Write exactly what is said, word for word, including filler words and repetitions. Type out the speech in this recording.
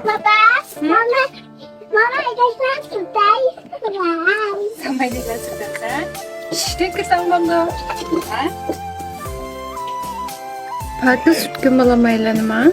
Baba, mama, mama, I just want to buy rice. Mama, I just want to buy. Şişte kırsam bunda. Ha? Parkta süt kümalamayla nima?